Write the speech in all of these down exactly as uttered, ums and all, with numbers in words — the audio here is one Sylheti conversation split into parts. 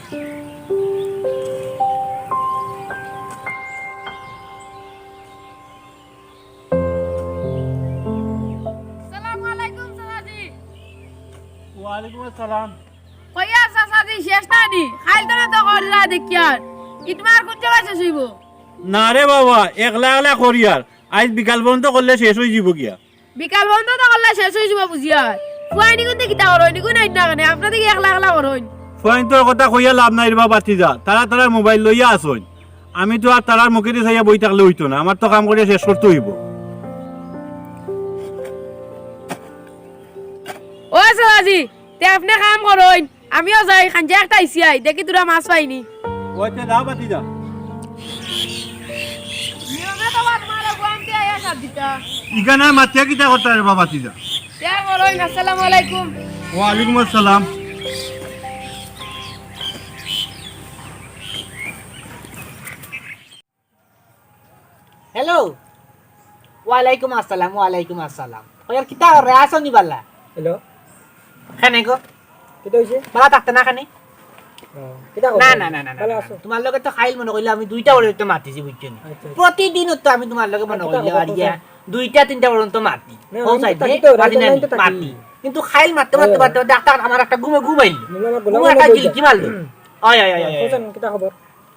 আসসালামু আলাইকুম চাচাজি। ওয়ালাইকুম আসসালাম। কইয়া চাচাজি শেষ নানি? খাইল তো না তো করলা দেখিয়ার। ইটমার কোন জায়গায় শেষ হইব? না রে বাবা, একলা একলা করিয়ার। আইজ বিকাল পর্যন্ত করলে শেষ হয়ে যাব গিয়া। বিকাল পর্যন্ত তো করলে শেষ হয়ে যাব বুঝিয়ার। ফুয়াইনি কোনতে কিতা করইন? নিগুন আইন না কেনে? আপনাদের কি একলা একলা করইন? ফুয়াইন তোর কথা কইয়া লাভ নাই রে বাবা, বাতি যা। তারা তারার মোবাইল লইয়া আসইন। আমি তো আর তারার মুখেদি চাইয়া বই থাকলে হইতো না, আমার তো কাম করিয়া শেষ করতে হইব। ও চাচাজি, তে আপনি কাম করইন, আমিও যাই, খাঞ্জা একটা আইসি আই, দেখি তোরা মাছ পাইনি। ওই তে যা বাতি যা। নিয়মে তো বাদ মারা গুয়ান্তে আয়া সাথ দিতা। ইখানে মাতিয়া কিতা করতে রে বাবা, বাতি যা। তে করইন, আসসালামু আলাইকুম। ওয়ালাইকুম আসসালাম। হ্যালো। ওয়ালাইকুম আসসালাম, ওয়ালাইকুম আসসালাম। ওই আর কিতা করে, আছো নি বালা? হ্যালো। খানে গো। কিতা হইছে? বালা থাকতে না খানে? ও, কিতা খবর? না, না, না, না, না, ভালো না। আছো? তোমার লগে তো খাইল মনে কইলে আমি দুইটা পর্যন্ত মাতিছি, বুঝছো নি? আচ্ছা, আচ্ছা। প্রতিদিন তো আমি তোমার লগে মনে আর কিতা কইলে খবর, আর ইয়া, কোথায়? দুইটা তিনটা পর্যন্ত মাতি। না, ও আমি তো সাইড থাকি দে, তো, মাতি রাইত না, লাইন তো থাকি। মাতি। কিন্তু খাইল মারতে, মারতে, হ্যাঁ। মারতে, মারতে, ডাক্তার আমার একটা ঘুমে ঘুমাইল। না, না, ঘুমে গোলাম একটা বই জিলকি যা। মারলো। হুম। অয়, অয়, অয়, অয়, অয়। হোসেন, কিতা খবর?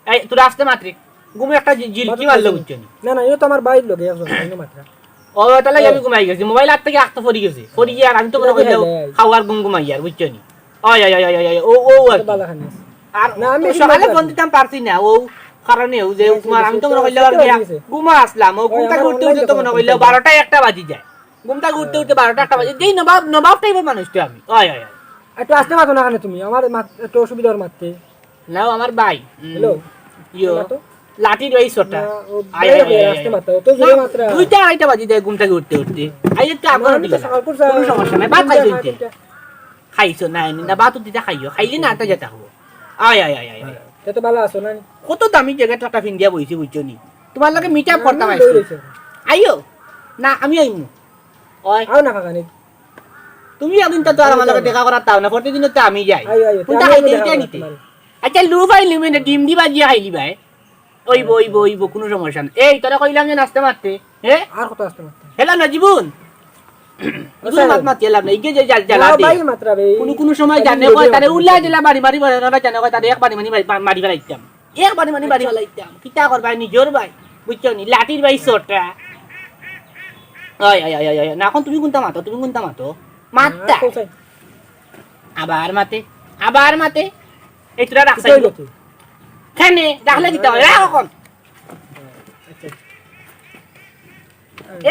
এই, তোরা আস্তে মাতরে। ঘুমে একটা জি-, জিলকি মারলো, বুঝছো নি? না, না, ইনো তো আমার ভাইর লগে একজন, ইনো মাতরা। ও, তাহলে ও। আমি ঘুমাই গেছি। মোবাইল হাত থাকি আখতা পড়ি গেছে। পড়ি গিয়া আর আমি তো মনে কইলে খাওয়ার ঘুম ঘুমাই আর, বুঝছো নি? অয়, অয়, অয়, অয়, অয়, ও, ও আর কি। বালা খানিস। আর না, আমি সকালে ফোন দিতাম পারছি না, ও কারণে, ও যে তোমার, আমি তো মনে কইলে আর গিয়া ঘুমা আসলাম, ও ঘুমটা উঠতে উঠতে তো মনে কইলে বারোটা একটা বাজি যায়। ঘুমটা উঠতে উঠতে বারোটা একটা বাজি। যেই নবাব, নবাব টাইপের মানুষ তো আমি। অয়, অয়, অয়। একটু আস্তে মাতো না কেনে তুমি? আমার মাত-, একটু অসুবিধা ওর মারতে। নাও আমার ভাই। হুম। হ্যালো। ইয়ো। না তো। লাঠির ওই ছোটা। না, ও আয়, আয়, আয়, আয়, আস্তে আয়। মাতো, তো জোরে না, মাতরা। দুইটা আড়াইটা বাজি দেয় ঘুম থাকি উঠতে উঠতে। আই একটু আগর না, আমি তো দিলা। সকাল করছি। কোনো সমস্যা নাই, ভাত খাইছো ইতে? খাইছো না, না, ভাত উঠিতে খাইও। খাইলে না, এটা যেটা হবো। আয়, আয়, আয়, আয়, আয়। তে তো ভালো আছো না? কত দামি জ্যাকেট একটা ফিন্দিয়া বইছি, বুঝছো নি? তোমার লগে মিট আপ না, করতাম আমি আইছি। দৌড়েছি। আইও। না, আমি আইমু। ওই। আও না, ফাঁকা নেই। তুমি একদিন তো আর আমার লগে দেখা করার তাও না, প্রতিদিন তো আমি যাই। আইও, আইও, কোনটা আমি খাইতে দেখা ইটা করতাম নিতে? পারি। আচ্ছা, লু পাইলি মানে ডিম দি বাজিয়া খাইলি ভাই। ওইব, ওইব, ওইব, কোনো সমস্যা নাই। এই, তোরা কইলাম যে নাচতে মারতে, হ্যাঁ? আর কত আস্তে মারতে? হেলা না, জীবন। জীবন আচ্ছা। মাত মাতি এলাম না, ইগে যে জ্বাল-, জ্বালা না, দে। ভাই, মাতরা ভাই। কোনো, কোনো সময় আমি জানে বুঝে কয়, তারে মাতরা উল্লা ভাই। দিলা বাড়ি মারি বলে, না জানে কয়, তারে এক বাড়ি মানি বাড়ি, মারি ফেলাইতাম। এক বাড়ি মানি বাড়ি আচ্ছা। ফেলাইতাম। কিতা করবা, নিজর ভাই। বুঝছো নি? লাঠির ভাই ছোটা। ওই, ওই, ওই, ওই, ওই। না, এখন তুমি কোনটা মাতো? তুমি কোনটা মাতো? মাততা। না, কোথায়? আবার মাতে, আবার মাতে। এই তোরা রাখছে কিতা হইলো তুই? কেনে? রাখলে কিতা হয়? রাখ এখন। আচ্ছা।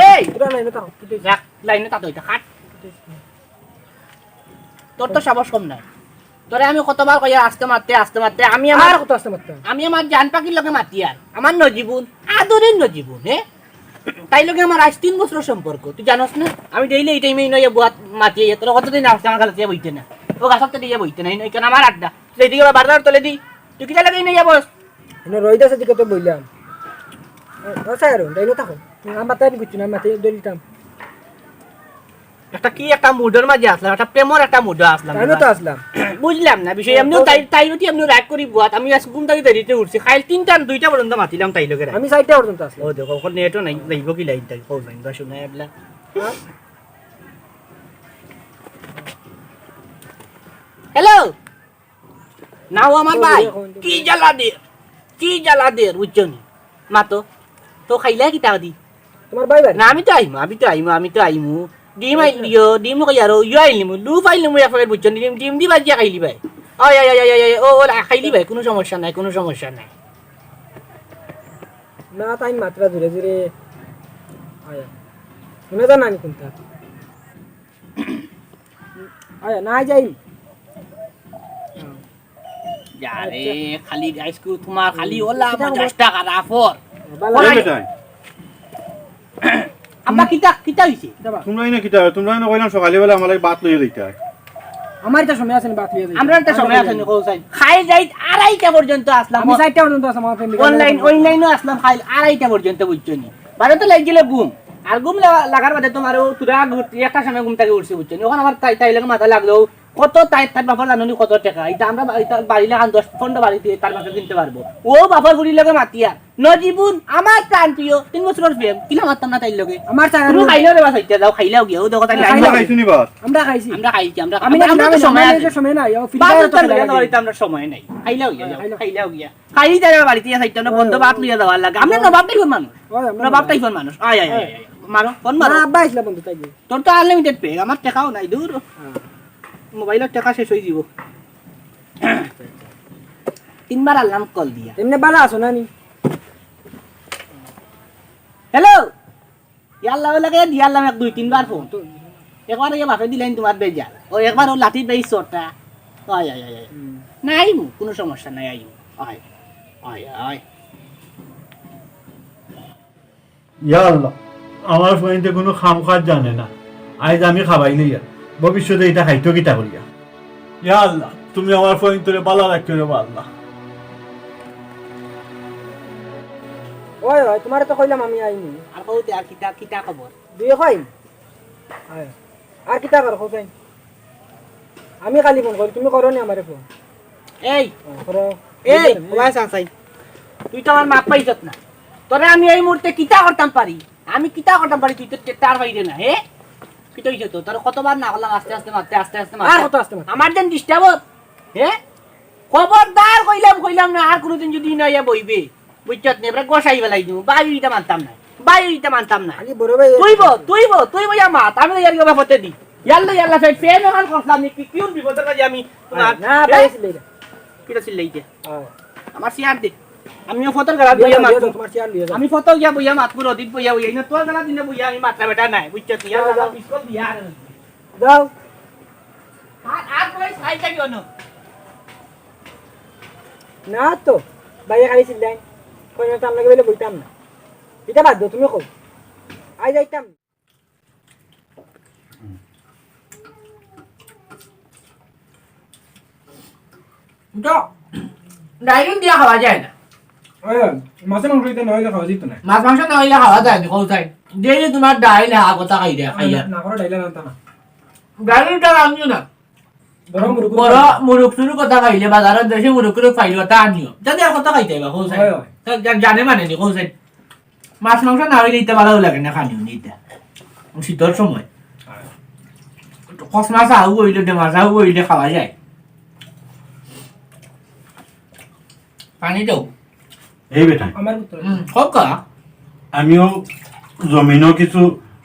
এই! পুরা লাইনে থাকো, কিতা হইছে? রাখ, লাইনে থাকো, এটা কাট। তোর তো সাহস কম নাই। তোরে আমি কতবার কইয়া আস্তে মারতে, আস্তে মারতে, আমি আমার আর কত আস্তে মারতে? আমি আমার জান পাখির লগে মাতি আর। আমার নজিবুন, আদরের নজিবুন, হ্যাঁ? তাই লগে আমার আজ তিন বছর সম্পর্ক, তুই জানোস না? আমি ডেইলি এই টাইমে ইনো ইয়া বুয়াত মাতি, ইয়া তোরা কতদিন আসছে আমার কাছে বইতে না, ও গাছার তলে ইয়া বইতে না, ইনো এখানে আমার আড্ডা, তুই এইদিকে বারদার তলে দি, তুই কিতা লাগে ইনো ইয়া বস? ইনো রইদ আছে দিকে তো বইলাম। আচ্ছা, আর ডাইলো থাকো, আমার তাই বুঝছি না, মাতি দলিতাম। একটা কি একটা মুডর মাঝে আসলাম, একটা প্রেমর একটা মুডো আসলাম। আমি তো আসলাম। বুঝলাম না বিষয়, এমনিও তাই, তাই উঠি এমনিও রাগ করি বুয়াত। আমি আজ ঘুম থাকি দেরিতে উঠছি, খাইল তিনটা দুইটা পর্যন্ত মাতিলাম তাই লগে রাগ। আমি চারটা পর্যন্ত আসলাম। ও দেখো, ওখানে নেটও নাই, যাইব কি লাইন তাই, কও লাইন বা শুনে এবলা। হ্যাঁ? হ্যালো। না, ও আমার ভাই, কি জ্বালা দে, কি জ্বালা দে, বুঝছো নি? মা তো, তো খাইলে কিতা দি? তোমার ভাই বাড়ি? না, আমি তো আইমু, আমি তো আইমু, আমি তো আইমু। ডিম আই-, আচ্ছা। ইয়ো, ডিম কই আরো, ইয়ো আইলিমু, লুফ আইলিমু এক প্যাকেট, বুঝছো নি? ডিম, ডিম দি বাজিয়া খাইলি ভাই। ওই, ওই, ওই, ওই, ওই, ও, ও, খাইলি ভাই, কোনো সমস্যা নাই, কোনো সমস্যা নাই। না, তাই মাতরা জোরে জোরে। আয়া। শুনে যা নানি কোনটা? আয়, না যাই। আরে, আচ্ছা। খালি আইজকু তোমার খালি হুম, ওলা কিতা খবর? মেজাজটা খারাপ অর। বালা। ওই বেটাই। আব্বা, কিতা, কিতা হইছে? কিতা বা? তোমরা এনে কিতা, তোমরা এনে কইলাম সকালে বেলা আমার লাগি ভাত লইয়া যাইতা। আমার এটা সময় আছে নি ভাত লইয়া যাইতা। আমরা এটা সময় আছে নি, কও চাই। খাই যাই আড়াইটা পর্যন্ত আসলাম। আমি চারটা পর্যন্ত আসলাম, আমার ফ্যামিলি অনলাইন, অনলাইনও আসলাম খাই আড়াইটা পর্যন্ত, বুঝছো নি? বারো তো লাগি গেলে ঘুম। আর ঘুম লাগা-, লাগার বাদে তোমার ও তোরা ঘুরতে একটা সময় ঘুম থাকি উঠছি, বুঝছো নি? এখন আমার তাই, তাই লাগে মাথা লাগলো, কত তাই, তার বাপর জানো নি কত টেকা? ইটা আমরা বা-, ইটা বাড়ি লাখান দশ পনরো বাড়ি দিয়া তার বাপে কিনতে পারবো। অউ বাপর ফুড়ির লগে মাতিয়া, নজিবুন, আমার প্রাণ প্রিয়, তিন বছরর প্রেম, কিলা মাততাম না তাইর লগে? আমার চাচা তুমি খাইলাও রে বা, চাইতে যাও, খাইলাও গিয়া, অউ দেখো তাই আমরা লাইন খাইছি। খাইছো নি বা? আমরা খাইছি। আমরা খাইছি, আমরা আমি না, আমরা তো না, সময় না, আছে। সময় নাই, ও ফিল্টার আমরা তো তো সময় নাই। বাড়িতে আমরা সময় নাই। খাইলাও গিয়া, যাও, খাইলাও। খাইলাও গিয়া। খাইলাই তারা বাড়িত ইয়া চাইতাম না, বন্ধ ভাত লইয়া যাওয়ার লাগে। আমরা নবাব টাইপর মানুষ। ওই, আমরা নবাব নবাব। টাইপর মানুষ। আয়, আয়, আয়, আয়। মারো, ফোন মারো। না, আব্বা আইসলা বন্ধু, তাই দে। তোর তো unlimited pack, আমার টেকাও নাই, দূর। হ্যাঁ। মোবাইলর টেকা শেষ অই যিবো। তিনবার আল্লাম কল দিয়া। এমনে বালা আছো না নি? হ্যালো। ইয়াল্লা ওই লাগে দিয়াল্লাম এক দুই তিনবার ফোন। একবার ইয়া বাপে দিলাইন তোমার বেজাল। ও একবার ও লাঠি বেই চোরটা। আয়, আয়, আয়, আয়। হুম। না আইমু, কুনু সমস্যা নাই, আইমু। আয়, আয়, আয়। ইয়া আল্লাহ, আমার ফুয়াইন্তে কুনু কাম কাজ জানে না। আইজ আমি খাবাইলিয়ার, ভবিষ্যতে ইটা খাইতো কিতা করিয়া? ইয়া আল্লাহ, তুমি আমার ফুয়াইন্তরে বালা রাখিও রে বা আল্লাহ। ওই, ওই, তোমারে তো কইলাম আমি আইনি। আর কও তে, আর কিতা, কিতা খবর? দুই কইন। আয়। আর কিতা কর, কও চাই। আমি খালি ফোন করি, তুমি করো নি আমারে ফোন? এই, ও, করো। এই, এই, ওবা চাচাই। তুই তো আমার মাত পাইছত না। তোরে আমি এই মুহূর্তে কিতা করতাম পারি? আমি কিতা করতাম পারি? তুই তো টে-, টের পাইরে না, হে? কিতা অইছে তো? তোরে কতবার না করলাম আস্তে আস্তে মাততে, আস্তে আস্তে মাততে। আর কত আস্তে মাততে? আমার যেন disturb অর, হে? খবরদার কইলাম, কইলাম না, আর কুনুদিন যুদি না ইয়া বইবে, বুঝছত নি? এবারে গোসাই বেলাই দিমু, বাই ইটা মানতাম না, বাই ইটা মানতাম না। খালি বড় ভাই তুই বো, তুই বো, তুই বইয়া মাত, আমি তো ইয়ার গবা ফতে দি। ইয়াল্লা, ইয়াল্লা, ফে-, ফেন অখন করলাম নি, কি, কোন বিপদর মাঝে আমি তোমার, না, হে? পাইছিলে এটা। কিতা চিল্লাইতে? হ্যাঁ। আমার চেয়ার দে। আমিও ফতর গলা দিয়া বইয়া মাত। তোমার চেয়ার লইয়া যাও। আমি ফতর গিয়া বইয়া মাত, পুরো দিন বইয়া বইয়া। ইনো তোর গলা দিনে বইয়া আমি মাতরা বেটা নাই, বুঝছত নি? ইয়াল্লা, আমার বিস্কুট দিয়া আর দাও। আর, আর কই সাইডটা কি অন্য? না তো, বাইরে খালি চিল্লাই। কই না, তার লগে বইলে বইতাম না। ইটা বাদ দেও, তুমি কও। আই যাইতাম। তো, ডাইল দিয়া খাওয়া যায় না। ওই, মাছে মাংস ইতা না অইলে খাওয়া যেত না। মাছ মাংস না অইলে খাওয়া যায় না, কও চাই। Daily তোমার ডাইল হা কথা খাই দেয়, খাইয়া। না, না, করো ডাইল আনতা না। ডাইলটা রান্ধিও না। বড় মুরুক বড় মুরুক সুরুক কথা খাইলে, বাজারর দেশি মুরুক টুরুক পাইলে, তা আনিও। যাতে আর কথা খাইতে অইবা, কও চাই। হয়, হয়। তা জা-, জানে মানে নি, কও চাই। মাছ মাংস না অইলে ইতা ভালাও লাগে না, খানিও নি ইতা। শীতর সময়। হয়। কস মাছ আউ অইলে, ডে মাছ আউ অইলে খাওয়া যায়। পানি দেও। এই বেটা। আমার পুত্র। হুম, হোক কা। আমিও জমিনো কিছু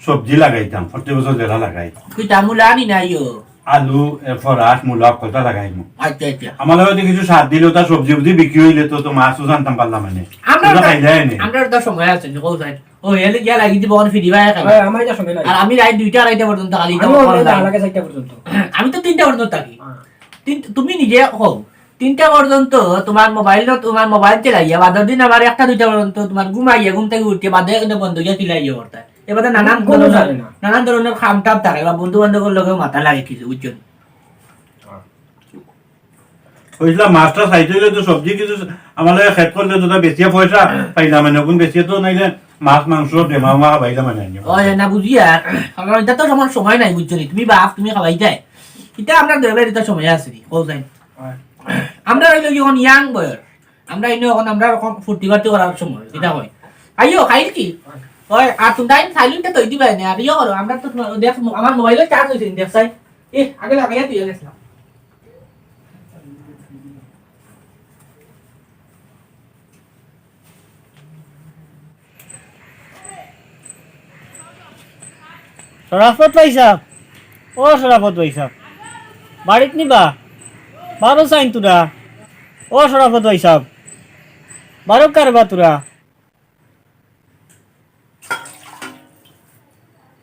সবজি লাগাইতাম, প্রতি বছর যেটা লাগাই। কিতা মূলা আনি নাই ও? আলু, এরপর আখ, মূলা, কলটা লাগাইমু। আচ্ছা, আচ্ছা। আমার লগে কিছু সার দিলে, ওটা সবজি উবজি বিক্রি অইলে তো, তো মাছও জানতাম পারলাম মানে। আমরা ওটা তো, খাইলাই নি। আমরা তো সময় আছে, কও চাই। ও, এলে গিয়া লাগি দিব, ওখানে ফিরি ভাই খাই। হ্যাঁ, আমার এটা সময় নাই। আর আমি রাইত দুইটা, আড়াইটা পর্যন্ত খালি আমি তো অনলাইন। লাগে চারটা পর্যন্ত। আমি তো তিনটা পর্যন্ত থাকি। হ্যাঁ। তিন, তুমি নিজে কও, তিনটা পর্যন্ত তোমার মোবাইল ন-, তোমার মোবাইল চালাইয়া, বাদর দিন আবার একটা দুইটা পর্যন্ত তোমার ঘুমাইয়া, ঘুম থাকি উঠিয়া বাদে কিন্তু বন্ধ গিয়া চিলাইয়া করতা। এবারে নানান ঘুম ধরনের, জানে না। নানান ধরনের খাম টাম থাকে, বা বন্ধু বান্ধবর লগেও মাথা লাগে কিছু, বুঝছো? কইছিলাম, মাছটা চাইতে অইলে তো সবজি কিছু আমার লগে খেত করলে তো তা বেচিয়া পয়সা পাইলাম, মানে, ওগুন বেচিয়া তো নাইলে মাছ, মাংস, ডেমা, মা পাইলাম, মানে, আনি। ওই না বুঝিয়া, কারণ এটা তো আমার সময় নাই, বুঝছো নি? তুমি বাপ, তুমি খাওয়াই যায়। এটা আমরা দুই ভাইর এটা সময় আছে নি, কও চাই। হয়। আমরা অইলো কি এখন young বয়স, আমরা ইনো এখন আমরা এখন ফুর্তি ফার্তি করার সময়, এটা হয়। আইও, খাইল কি? হয়। ওই, আর তুমি টাইম সাইলেন্টে তো দিবাই না, আর ইয়ে করো, আমরা তো তোমার, দেখ, আমার মোবাইলে চার্জ অইছে নি, দেখ চাই। এ, আগে লাগাইয়া তুই গেছিলাম। শরাফত ভাই সাহেব, ও শরাফত ভাই সাহেব, বাড়িত নি বা? বারো চাইন তোরা। ও শরাফত ভাই সাহেব, বারো কার বা তোরা?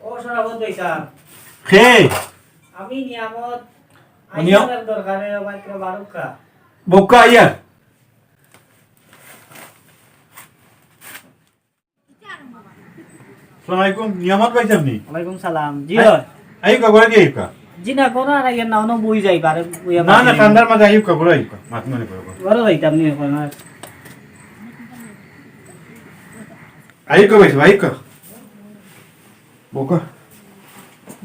ও শরাফত ভাই সাহেব। কে? আমি নিয়ামত। নিয়াম- আইসার দরকারে মাত্র বারো কা। বউক্কা আইয়া। আসসালামু আলাইকুম, নিয়ামত ভাই সাহেব নি? ওয়ালাইকুম সালাম। জি আই-, হয়। আইউক্কা, ঘরে দি আইউক্কা। জি না, কোনো আর আইয়ের না, অনো বই যাই, বারে বইয়া না, না, বাদে। ঠান্ডার মাঝে আইউক্কা, ঘরে আইউক্কা, মাত মনে করে। ঘরে যাইতাম নি এখন আর। আইউক্কা ভাই সাহেব, আইউক্কা। বউক্কা।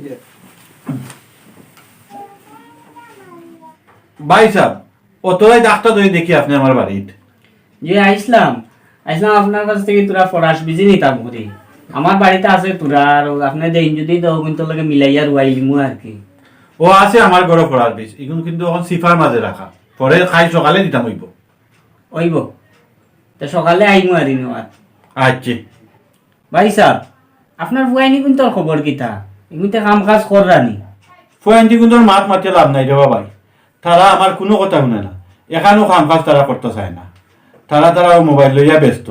জি। ভাইসাব, অত রাইত আটটা ধরি দেখি আপনে আমার বাড়িত। জি, আইছলাম। আইছলাম আপনার কাছ থাকি থুড়া ফরাস বিচি নিতাম করি। আমার বাড়িত আছে থুড়া, আর আপনে দেইন যুদি দেও, কিন্তু লগে মিলাইয়া রুয়াই দিমু আর কি। ও আছে আমার ঘরো ফরাস বিচ, ইগুন কিন্তু অখন সিফার মাঝে রাখা, পরে কাইল সকালে দিতাম অইবো। অইবো, তে সকালে আইমু আর ইনো আর। আচ্ছা। ভাইসাব, আপনার ফুয়াইনগুইন্তর খবর কিতা? ইগুইন্তে কাম কাজ কররা নি? ফুয়াইনগুইন্তর মাত মাতিয়া লাভ নাই রে বা ভাই, তারা আমার কুনু কথা হুনে না, এখানও কাম কাজ তারা করতা চায় না, তারা তারা ও মোবাইল লইয়া ব্যস্ত।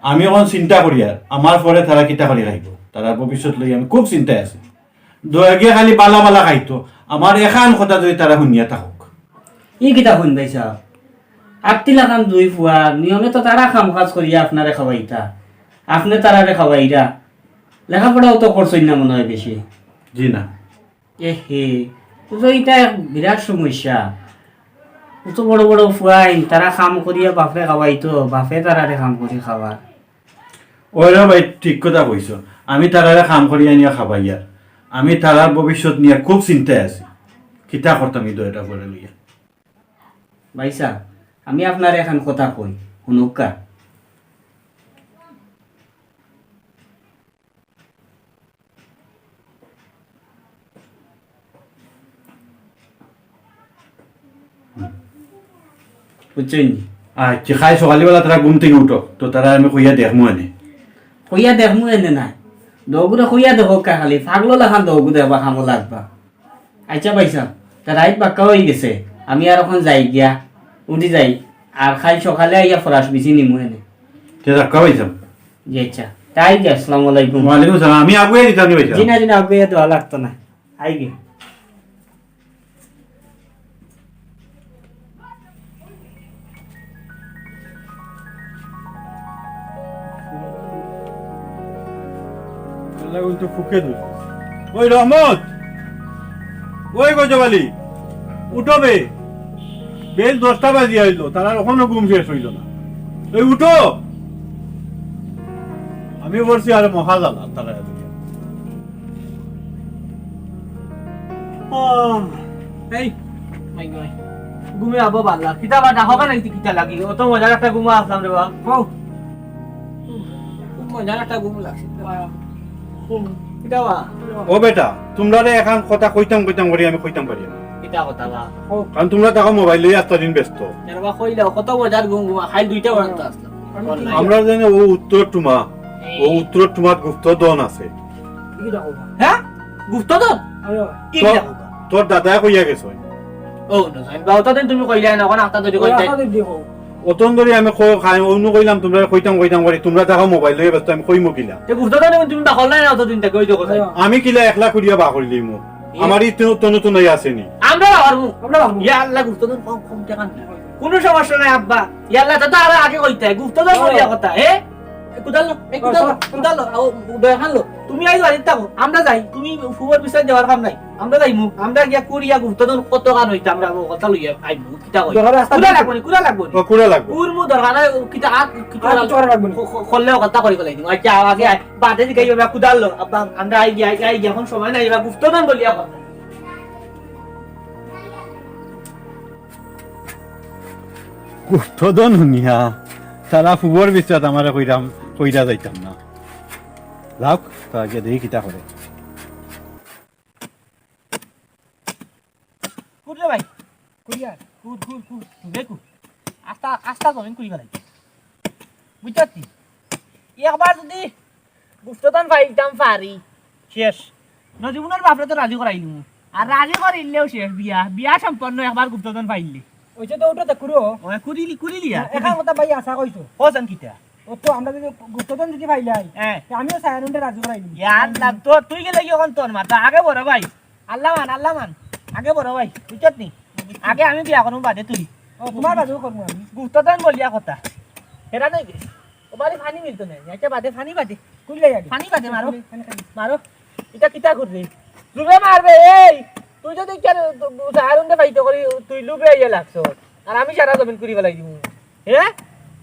আমি অখন চিন্তা করিয়ার, আমার পরে তারা কিতা করি খাইবো, তারার ভবিষ্যৎ লইয়া আমি খুব চিন্তায় আছি। দয়া গিয়া খালি বালা বালা খাইতো, আমার এখান কথা যুদি তারা হুনিয়া থাকউক। ই কিতা কইন ভাইসাব? আটটি লাখান দুই ফুয়া, নিয়মে তো তারা কাম কাজ করিয়া আপনারে খাওয়াইতা, আপনে তারারে খাওয়াইরা। লেখাপড়াও তো করছইন না মনে অয় বেশি। জি না। এ হে, তো ইটা এক বিরাট সমস্যা। অত বড় বড় ফুয়াইন, তারা কাম করিয়া বাপরে খাওয়াইতো, বাপে তারারে কাম করি খাওয়ার। ওরে ভাই, ঠিক কথা কইছো। আমি তারারে কাম করি আনিয়া খাবাইয়ার। আমি তারার ভবিষ্যৎ নিয়া খুব চিন্তায় আছি। কিতা করতাম ই দুইটা ফুয়ারে লইয়া? ভাইসাব, আমি আপনারে এখান কথা কই, হুনউক্কা। বুঝছইন নি? আচ্ছা, কাইল সকালবেলা তারা ঘুম থাকি উঠউক, তো তারারে আমি কইয়া দেখমু এনে। কইয়া দেখমু এনে না, দুগুরে কইয়া দেখউক্কা খালি, পাগলো লাখান দুগু দেখবা, কামো লাগবা। আচ্ছা ভাইসাব, তে রাইত বাক্কা অইগেছে, আমি আর অখন যাই গিয়া, উঠি যাই, আর কাইল সকালে আইয়া ফরাস বিচি নিমু এনে। তে যাউক্কা ভাইসাব। জি আচ্ছা, তাই গিয়া, আসসালামু আলাইকুম। ওয়ালাইকুম সালাম, আমি আগুয়াই দিতাম নি ভাইসাব। জি না, জি না, আগুয়াই দেওয়া লাগতো না, আই গিয়া। আল্লাহ, ওই তো ফুকে দুই। ওই রহমত, ওই গজব আলী, উঠো বে। বেল দশটা বাজি আইলো, তারার অখনো ঘুম শেষ অইলো না। এই উঠো, আমি বলছি আরে মহা জ্বালা তারা। আহ, এই, মাই গো, মাই। ঘুমে আবো বালা। কিতা বা ডাকো কেনে, কিতা লাগি? অত মজার একটা ঘুমো আসলাম রে বা। কও। খুব মজার একটা ঘুম লাগছে। কিতা বা? ও বেটা, তুমরারে এখান কথা কইতাম কইতাম করি আমি কইতাম পারি না। কিতা কথা বা? কারণ তুমরা দেখো মোবাইল লইয়া আস্তা দিন ব্যস্ত। এর বা কইলাও, কত মজার ঘুম ঘুমা, খাইল দুইটা বাজাত আসলাম। আমরা জানি ও উত্তর টুমা, ও উত্তর টুমাত গুপ্তধন আছে। কিতা কও? হ্যাঁ? গুপ্তধন? আরে। কি তোর, কিতা কও? তোর দাদায় কইয়া গেছে। ও, না, জানি বা, অতদিন তুমি কইলায় না, অখন আখতা ধরি কইতায়। আখতা ধরি কও। অতদিন ধরি আমি কই, খাই, অন্য কইলাম, তুমরারে কইতাম, কইতাম করি, তুমরা দেখো মোবাইল লইয়া ব্যস্ত, আমি কইমু কিলা? তে গুপ্তধন তুমি, তুমি দখল নাই না, অতদিন থাকি, ওই যে কথা। আরে। আমি কিলা একলা করিয়া বার করিলিমু? এ? আমার ই তো, তনু তো নাই আসেনি। আমরা বার করমু। আমরা বার করমু। ইয়া আল্লাহ, গুপ্তধন কম, কম টেকা না। কুনু সমস্যা নাই আব্বা। ইয়া আল্লাহ, তা তো আরো আগে কইতায়, গুপ্তধন বলিয়া কথা, এ? এ, কুদাল লো, এ, কুদাল লো, কুদাল লো, ও, দয়া খান লো। তুমি আইজ বাড়িত থাকো, আমরা যাই, তুমি ফুয়ার বিচার দেওয়ার কাম নাই। আমরা যাইমু, আমরা গিয়া কুড়িয়া গুপ্তধন কত কান অইতা, আমরা ও কথা লইয়া আইমু, কিতা কই? দরকার রাস্তা কুড়া দিয়া লাগবো নি, কুড়া লাগবো নি? ও, কুড়া লাগবো। কুড়মু দরকার নাই, ও কিতা আর, কিতা আর আর কিছু করা লাগবো নি। ক-, ক-, করলে ও কথা করি ফেলাই দিমু। আচ্ছা, আগে আয়, বাদে দিকে আইবা, কুদাল লো, আব্বা, আমরা আই গিয়া, আই গিয়া, আই গিয়া, অখন সময় নাই, এবার গুপ্তধন বলিয়া কথা। গুপ্তধন হুনিয়া তারা ফুয়ার বিচার আমারে কইরাম, কইরা যাইতাম না। যাউক, তারা গিয়া দেখি কিতা করে। কুড় রে ভাই, কুড়িয়া, কুড়, কুড়, কুড়, তুই কুড়। আস্তা, আস্তা জমিন কুড়ি বেলাই। বুঝতে পারছি? একবার যদি গুপ্তধন পাইতাম পারি, শেষ। নজিবুলর বাপরে তো রাজি করাইলু। আর রাজি করিলেও শেষ বিয়া, বিয়া সম্পন্ন একবার গুপ্তধন পাইলে। ওই যে তো ওটা তো কুড়ো। ওই কুড়িলি, কুড়িলি আর। এখান কথা ভাই আশা কইছো। হোসেন কিতা? ও তো আমরা যদি গুপ্তধন যদি পাইলাই, হ্যাঁ। তে আমিও সায়ানুনটা রাজি করাইলু। ইয়ার লাগ তো তুই গেলে কি অখন তোর মাথা? আগে বড় ভাই। আল্লাহ মান, আল্লাহ মান। আগে বড় ভাই, বুঝছত নি? আগে আমি বিয়া করমু, বাদে তুই। ও, তোমার বাদেও করমু আমি। গুপ্তধন বলিয়া কথা। হেরা নাই বে। ও বাড়ি পানি মিলতো নাই। আচ্ছা, বাদে পানি বাদে। কুড়িলাই আগে। পানি বাদে মারো। পানি, পানি, পানি। মারো। ইটা কিতা করবে? লুবে মারবে, এই। তুই যদি কেন সায়ানুনটা পাইতে করি, তুই লুবে আইয়া লাগছো। আর আমি সারা জমিন কুড়ি বেলাই দিমু। হে?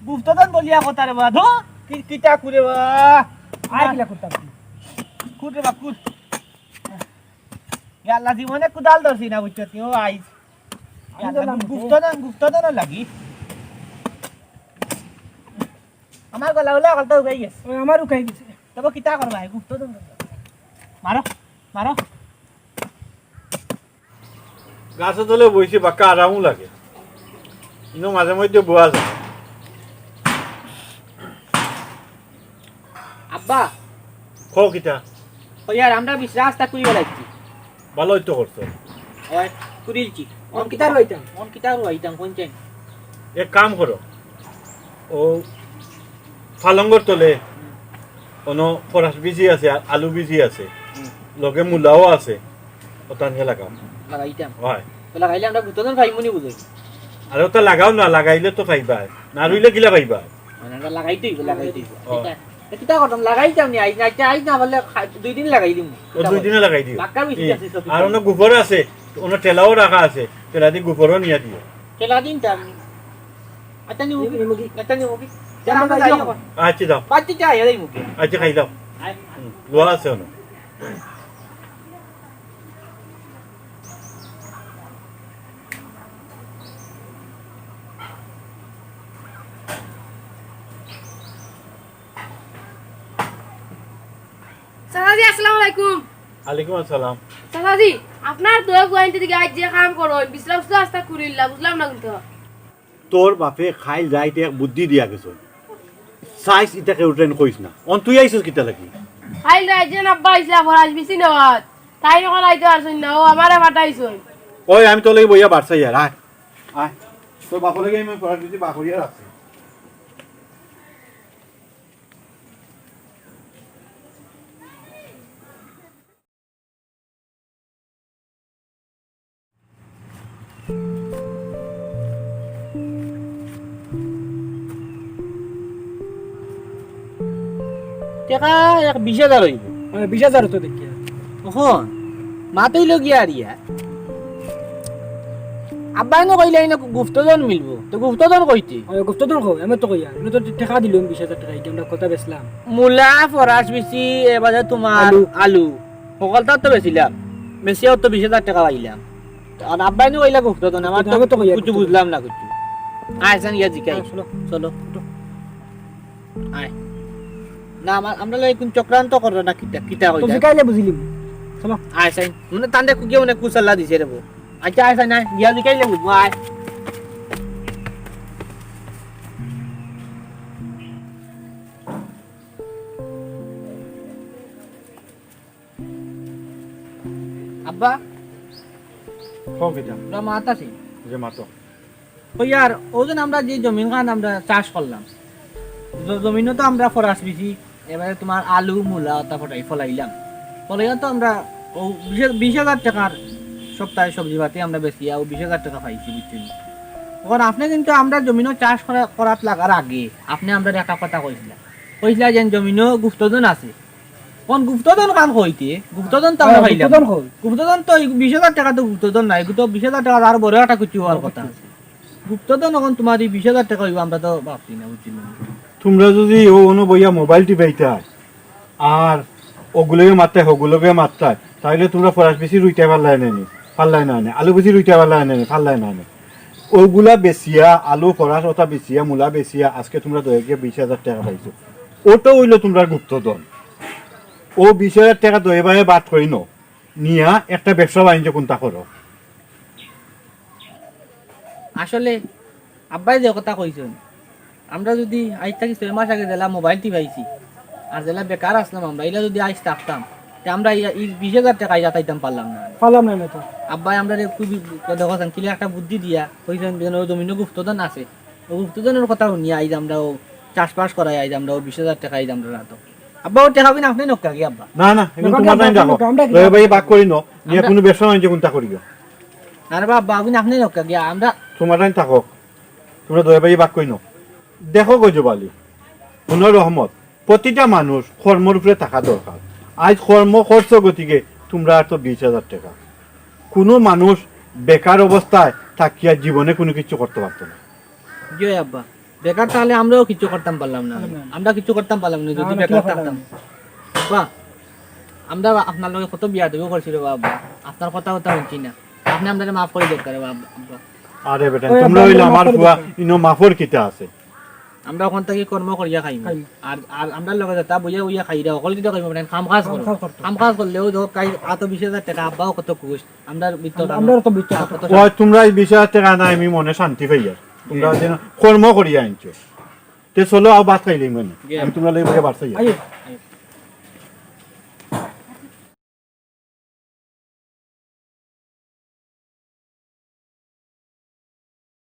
গুপ্তধন বলিয়া কথা রে বা, ধো, কি, কিতা কুড়ে বা? আর কিলা করতাম? কুড় রে বা, কুড়। ইয়াল্লা, জীবনে কুদাল ধরছি না, বুঝছত নি? ও আইস। আমি তো লাম-, গুপ্তধন, গুপ্তধন লাগি। আমার গলা উলা কলতা উগাই গেছে। ওই আমার উগাই গেছে। তবে কিতা করবা, এই গুপ্তধন? মারো, মারো। গাছর তলে বইছি, বাক্কা আরামও লাগে। ইনো মাঝে মধ্যে বওয়া যায়। আব্বা। কও কিতা? ওই আর আমরা বিশ রাস্তা কুড়ি বেলাইছি। ভালোই তো করছো। ওই, কুড়িলছি। অন কিতা রুয়াইতাম? অন কিতা রুয়াইতাম, কোন চেন? এক কাম করো, ও ফালঙ্গর তলে অনো ফরাস বিচি আছে, আ-, আলু বিচি আছে, হুম। লগে মূলাও আছে, ওতানকে লাগাও। লাগাইতাম। হয়। তো লাগাইলে আমরা গুপ্তধন পাইমু নি বুঝি? আরে ওটা লাগাও না, লাগাইলে তো পাইবা, না রুইলে কিলা পাইবা? মানে আমরা লাগাইতে হইব, লাগাইতে হইব। ও। এটা, এটা কিতা করতাম? লাগাইতাম নি, আইজ না, আইজ না, আইজ না পারলে খা-, দুই দিন লাগাই দিমু। ও, দুই দিনে লাগাই দিও। বাক্কা বেশি ই, আছে, সব আর কিছু। অনো গোবর আছে, অনো ঠেলাও রাখা আছে, ঠেলা দি গোবরও নিয়া দিও। ঠেলা দিন তো আমি। আচ্ছা, নিমু কি? নিমু কি? আচ্ছা, নিমু কি? যা, আমরা যাই এখন। আচ্ছা, দাও। বাচ্চা চা, এই মুখে। আচ্ছা, খাই দাও। আয়। হুম, লোয়া আছে অনো। চাচাজি, আসসালামু আলাইকুম। আলাইকুম আসসালাম। চাচাজি, আপনার তো গুয়াইন্তে দিকে আইজ যে কাম করইন, বিছলা উছলা আস্তা কুড়িল্লা, বুঝলাম না কিন্তু। তোর বাপে খাইল রাইত এক বুদ্ধি দিয়া গেছইন। চাইছ ইতা কেউরে কইস না। অন তুই আইছস কিতা লাগি? খাইল রাইত যে আব্বা আইছলা, ফরাস বিচি নেওয়াত। তাইন অখন আইতা পারছইন না, অউ আমারে পাঠাইছইন। ওই আমি তোর লাগি বইয়া বারসাই আর, আয়, আয়। তোর বাপর লাগি আমি ফরাস বিচি বার করিয়া রাখছি। টেকা এক বিশ হাজার অইবো। মানে বিশ হাজার তো দেখিয়া। অখন মাত অইলো গিয়া আর ইয়া। আব্বায় নু কইলা ইনো গুপ্তধন মিলবো। তো গুপ্তধন কইতে? ওই গুপ্তধন কই? আমি তো কইয়া। আমি তো টেকা দিলাম বিশ হাজার টেকা, ইটা আমরা কলতা বেচলাম। মূলা, ফরাস বিচি, এবারে তুমার আলু। আলু। হকলতা তো বেচিলাম। বেচিয়াও তো বিশ হাজার টেকা পাইলাম। আর আব্বায় নু কইলা গুপ্তধন, আমার তো আমি তো কইয়া কিচ্ছু গুপ্তধন। বুঝলাম না কিচ্ছু। আয়, চাইন গিয়া জিকাই। হ্যাঁ, চলো। চলো, উঠো। আয়। না, আমার, আমরা লগে কুন চক্রান্ত করো না, কিতা, কিতা কই তো যায়? জিকাইলে বুঝিলিমু। চলো। আয়, চাইন। মানে, তানরে কুকিয়ে মানে কুসাল্লা দিছে রে বউ। আচ্ছা, আয়, চাইন, আয়। গিয়া জিকাইলে বুঝবো, আয়। আব্বা। কও কিতা? তোরা মাত আছে? যে মাতো। ওই আর, অউ যে আমরা যে জমিন খান আমরা চাষ করলাম, জ-, জমিনো তো আমরা ফরাস বিচি, এবারে তুমার আলু, মূলা, ওটা ফটাই ফলাইলাম। ফলাইয়া তো আমরা অউ বিশ, বিশ হাজার টেকার সপ্তাহে সবজি পাতি আমরা বেচিয়া অউ বিশ হাজার টেকা পাইছি, বুঝছইন? অখন আপনে কিন্তু আমরা জমিনো চাষ করা, করাত লাগার আগে আপনে আমরারে একটা কথা কইছিলা, কইছিলা যে জমিনো গুপ্তধন আছে। অখন গুপ্তধন কান কইতে, গুপ্তধন তো আমরা হ্যাঁ, পাইলাম। গুপ্তধন কই? গুপ্তধন তো এই বিশ হাজার টেকা তো গুপ্তধন নায়, গুপ্ত-, বিশ হাজার টেকা আরো বড় একটা কিছু অওয়ার কথা আছে। গুপ্তধন অখন তুমার এই বিশ হাজার টেকা অইবো, আমরা তো ভাবছি না, বুঝছইন না? তুমরা যুদি অউ অনো বইয়া মোবাইল টিপাইতায়, আর অগুলগে মাততায়, হগুলগে মাততায়, তাইলে তুমরা ফরাস বিচি রুইতায় পারলায় না নি, পারলায় না নি, আলু বিচি রুইতায় পারলায় না নি, পারলায় না নি। অগুলা বেচিয়া, আলু, ফরাস, ওটা বেচিয়া, মূলা বেচিয়া, আজকে তুমরা দয়ে গিয়া বিশ হাজার টেকা পাইছো। ওটা অইলো তুমরার গুপ্তধন। অউ বিশ হাজার টেকা দয়ে বায়ে বাট করি নও, নিয়া একটা ব্যবসা বাণিজ্য কুনটা করো। আসলে আব্বায় যে কথা কইছইন, আমরা যুদি আইজ থাকি ছয় মাস আগে যেলা মোবাইল টিপাইছি, আর যেলা বেকার আছলাম আমরা, ইলা যুদি আইজ থাকতাম, তে আমরা ই, ই বিশ হাজার টেকা ইলা পাইতাম পারলাম না। পারলাম না, না তো। আব্বায় আমরারে খুবই, দেখো চাইন, কিলা একটা বুদ্ধি দিয়া কইছইন, যেন অউ জমিনো গুপ্তধন আছে, অউ গুপ্তধনর কথা হুনিয়া আইজ আমরা অউ চাষবাস করাই, আইজ আমরা অউ বিশ হাজার টেকা আইজ আমরা রাখো। আব্বা, অউ টেকা কিনা আপনে নক্কা গিয়া আব্বা। না, না, অখন তুমার টাইম রাখো। আমরা কি লগে ভাই ভাগ করি নও, নিয়া আমরা কুনু ব্যবসা বাণিজ্য কুনটা করিও। না রে বা আব্বা, অখন আপনে নক্কা গিয়া, আমরা তুমার টাইম থাকো। তুমরা দয়া ভাই ভাগ করি নও। দেখো গজব আলী, হুনো রহমত, প্রতিটা মানুষ কর্মর উপরে থাকা দরকার। আইজ কর্ম করছো গতিকে তুমরার তো বিশ হাজার টেকা। কুনু মানুষ বেকার অবস্থায় থাকিয়া জীবনে কুনু কিছু করতে পারতো না। জি অয় আব্বা, বেকার তাইলে আমরাও কিচ্ছু করতাম পারলাম না। পারলাম না। আমরা কিচ্ছু করতাম পারলাম না, না, যুদি আমরা বেকার কিচ্ছু করতাম থাকতাম। না। আব্বা, আমরা আপনার লগে কত বেয়াদবি করছি রে বা আব্বা, আপনার কথা কথা হুনছি না। আপনে আমরারে মাফ করি দেউক্কা রে বা আব্বা। আরে বেটা, ওই তোমরা আমরা অইলে মাফ আমার করি ফুয়া, দিতাম। ইনো মাফর কিতা আছে? আমরা অখন থাকি কর্ম করিয়া খাইমু। খাইমু। আর আর আমরার লগে যেতা বইয়া বইয়া খাইরা, অকল কিতা কইমু বেটা, কাম কাজ করো। কাম কাজ করো। কাম কাজ করলেও ধর কাই আত বিশ হাজার টেকা, আব্বাও কত খুশ, আমরার ভিতর আমরা তো বিচার কত ওই তোমরা এই বিশ হাজার টেকা নাই, আমি মনে শান্তি পাইয়ার। তোমরা যেন কর্ম করিয়া আনছো। তে চলো, আও ভাত খাইলিমু মানে। জি। আমি তোমরা লগে বইয়া ভাত খাইয়ার। আইও।